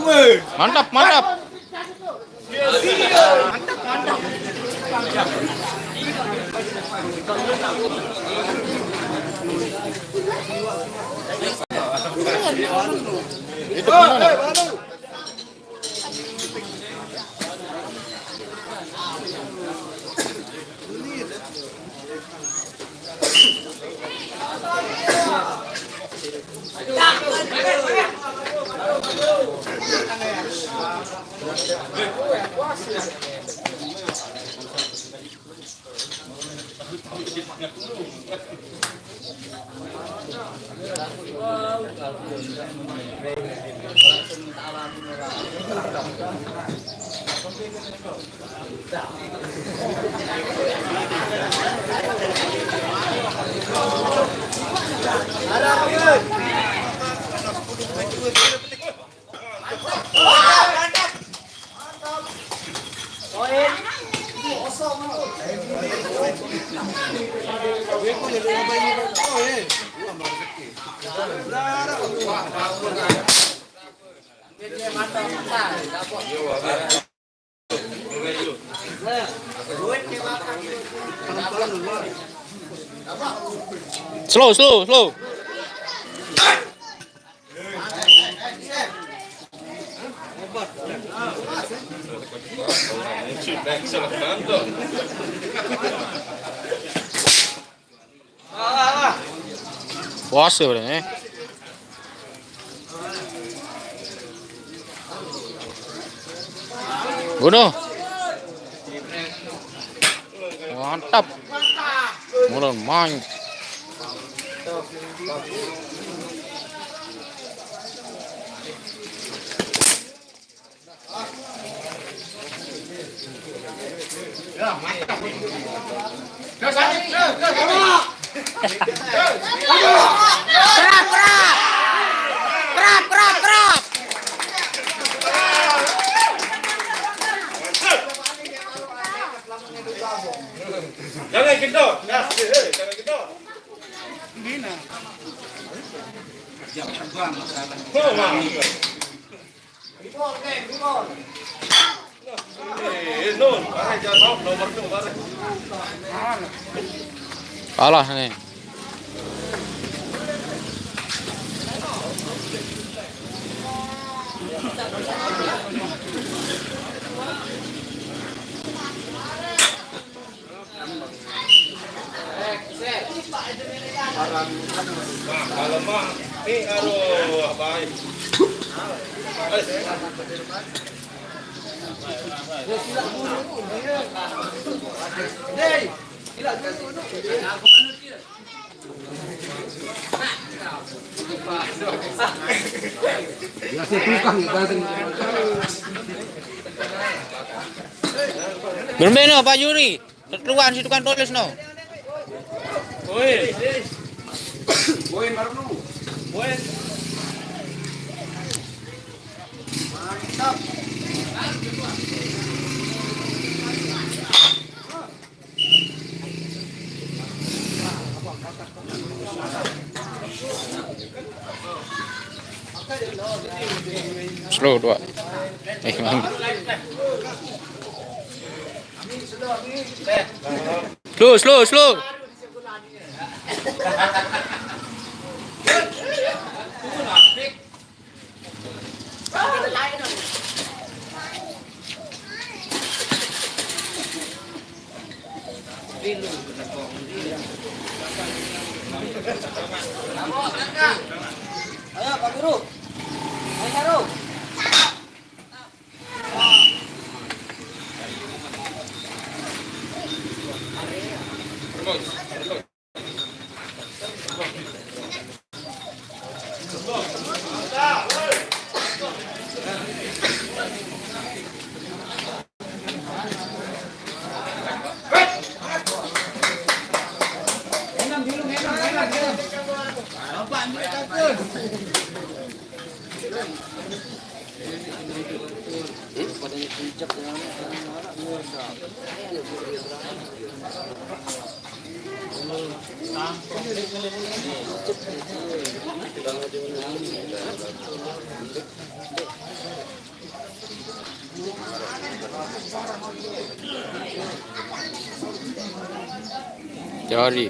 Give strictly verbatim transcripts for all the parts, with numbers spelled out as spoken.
Mantap, mantap. Itu benar. Slow, slow, slow. Puasa boleh, eh. Bunuh. Mantap. Mulai main. Kerap, kerap. Kerap, kerap, kerap. Jangan gendong. Jangan gendong. Ini nah. Jam terbang masalah. Oh, wah. Kalah nih. Bermain no, Pak Yuri. Keluar si tukang tulis no. Woi. Woi, baru no. Woi. Mantap. Slow dua. Eh, mang. Slow, slow, slow. Ayo, Pak Guru. Ayo, Sarung. Teori.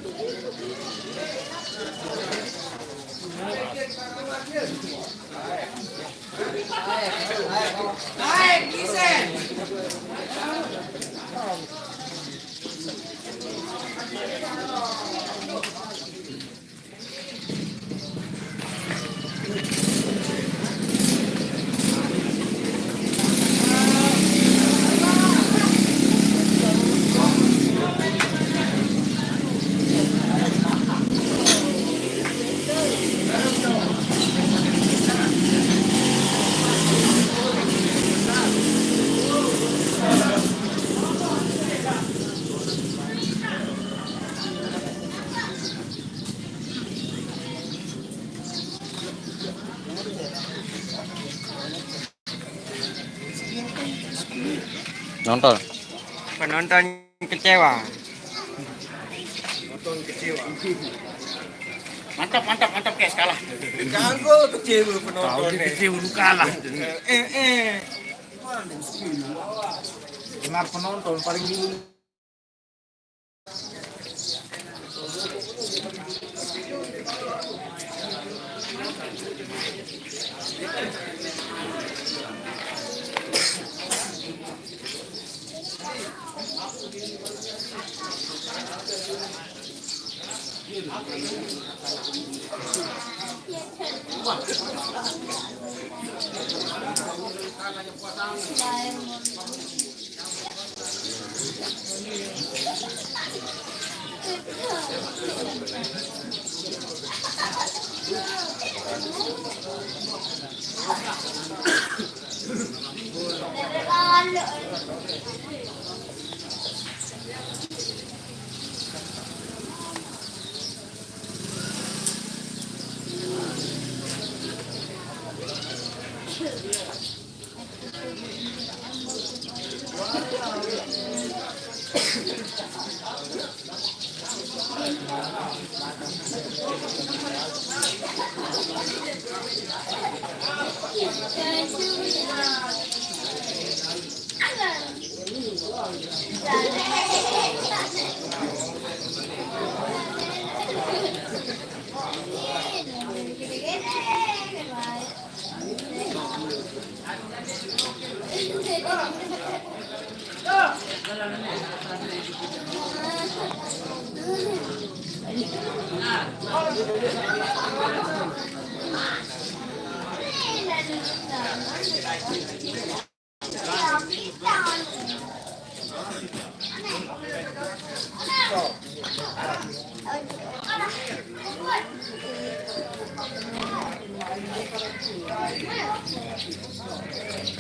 Nonton. Penonton kecewa. Mantap, mantap, mantap, guys, kalah. Janggol kecewa penonton. Kecewa lu kalah. Eh, eh. Benar penonton paling dulu.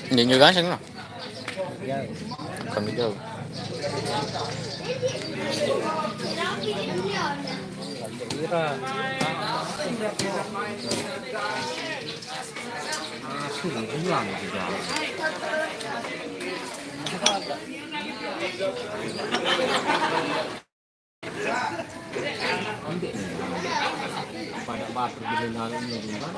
Hindi nyo gansan, no? Kami daw. Ira. Ah, sudah bilang juga. Hindi. Pada batur bininalan niya, di ba?